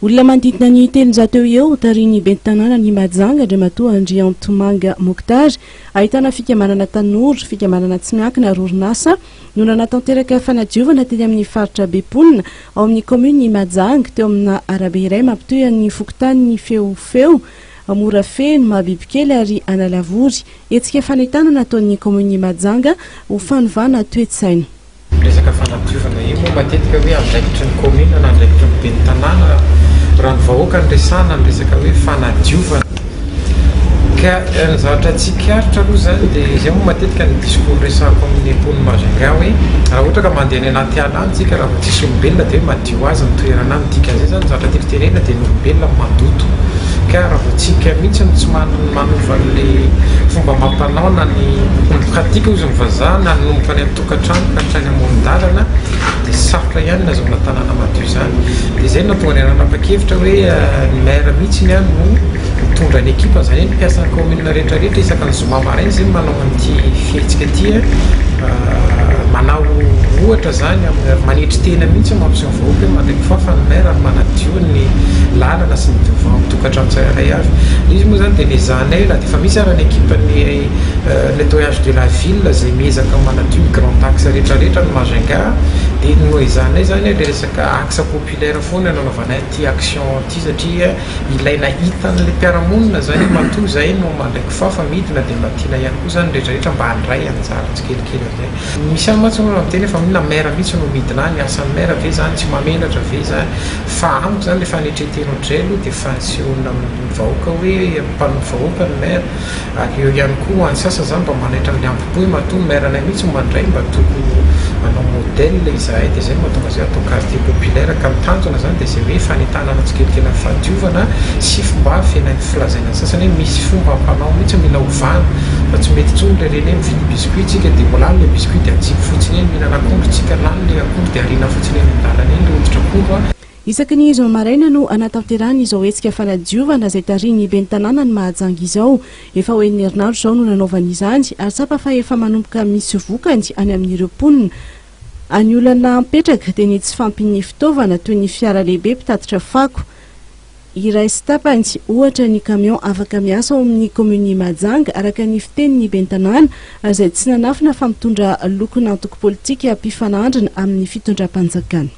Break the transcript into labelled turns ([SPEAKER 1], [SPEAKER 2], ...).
[SPEAKER 1] Olona manodidina ny 300 eo ho eo, tarihin'ny ben'ny tanànan'i Mahajanga, Andriamatoa Andriantomanga Mokhtar, ahitana fikambanana tanora, fikambanana tsy miankina ary orinasa no nanatanteraka fanadiovana teny amin'ny faritra be mponina ao amin'ny kaominin'i Mahajanga, teo amina arabe iray mampitohy an'ny fokontanin'i Feofeo, Morafeno, Mahabibikely ary Analavory. Hetsika fanentanana ataon'ny kaominin'i Mahajanga ho fanovana toe-tsaina.
[SPEAKER 2] Resaka fanadiovana io moa matetika hoe andraikitry ny commune na andraikitry ny ben'ny tanàna raha ny vahoaka no resahana ny resaka hoe fanadiovana. Ka ny zavatra tsikaritra aloha izany dia izay moa matetika ny discours resahako amin'ny mponin'i Majunga hoe raha ohatra ka mandeha any anaty ala any tsika raha vao tsisy olombelona dia hoe madio azy ny toerana any. Dikan'izay izany ny zavatra tiako tenenina dia ny olombelona no mandoto. Ka raha vao tsika mihitsy no tsy manova an'ilay fomba amam-panao na ny pratique hozy ny vazaha na nanomboka any an-tokantrano ka hatrany amoron-dalana dia sarotra ihany ny azahoana tanàna madio izany. Dia izay no nahatonga anay nanapa-kevitra hoe ny maire mihitsy no mitondra ny ekipa, izany hoe ny mpiasan'ny commune rehetra rehetra isaka ny zoma maraina izay no manao an'ity fihetsika ity, manao ohatra izany amin'ny manetry tena mihitsy mampiseho ny vahoaka hoe mandeha mifafa ny maire ary manadio ny lalana sy ny devant ny tokantrano tsirairay avy. Ilay izy moa izany dia nezahanay na dia efa misy ara ny ekipan'ny nettoyage de la ville izay miezaka manadio ny grand axe rehetra rehetra any Majunga dia noezahanay izany ilay resaka axe populaire foana nanaovanay ity action ity satria ilaina hitan'ilay mpiara-monina izany hoe matoa izahay no mandray kifafa midina dia mba tiana ihany koa izany ny rehetra rehetra mba handray anjara tsikelikely amin'izay. Misy ihany mantsy olona miteny hoe fa maninona maire mihitsy no midina any, asan'ny maire ve izany, tsy mahamenatra ve izany? Fa amiko izany ilay fanetren-tena ohatr'izay aloha dia fanehoana amin'ny vahoaka hoe mpanompo vahoaka ny maire. Ary eo ihany koa ho an'ny sasany izany mba manaitra an'ilay ambo-po hoe matoa ny maire anay mihitsy no mandray mba tokony hanao modèle izahay dia izay no mahatonga izay atao quartier populaire ka ny tanjona izany dia izay hoe fanentanana tsikelikely amin'ny fahadiovana sy fomba fiainan'ny filazaina ny sasany hoe misy fomba ampanao mihitsy mila ovana fa tsy mety intsony ilay reny hoe mividy biscuit tsika dia ho lany ilay biscuit dia atsipy fotsiny eny mihinana akondro tsika lany ilay akondro dia ariana fotsiny eny an-dalana eny ilay hoditr'akondro a.
[SPEAKER 1] Isaky ny zoma maraina no hanatanterahana izao hetsika fanadiovana izay tarihin'ny ben'ny tanànan'i Mahajanga izao. Efa ho enina herinandro izao no nanaovana izany ary tsapa fa efa manomboka misy vokany any amin'ireo mponina. Ny olana mipetraka dia ny tsy fahampian'ny fitaovana toy ny fiara lehibe mpitatitra fako. Iray sy tapany, ohatra, ny camion afaka miasa ao amin'ny kaominin'i Mahajanga, araka ny fitenin'ny ben'ny tanàna, izay tsy nanafina fa mitondra lokon'antoko politika mpifanandrina amin'ny fitondram-panjakana.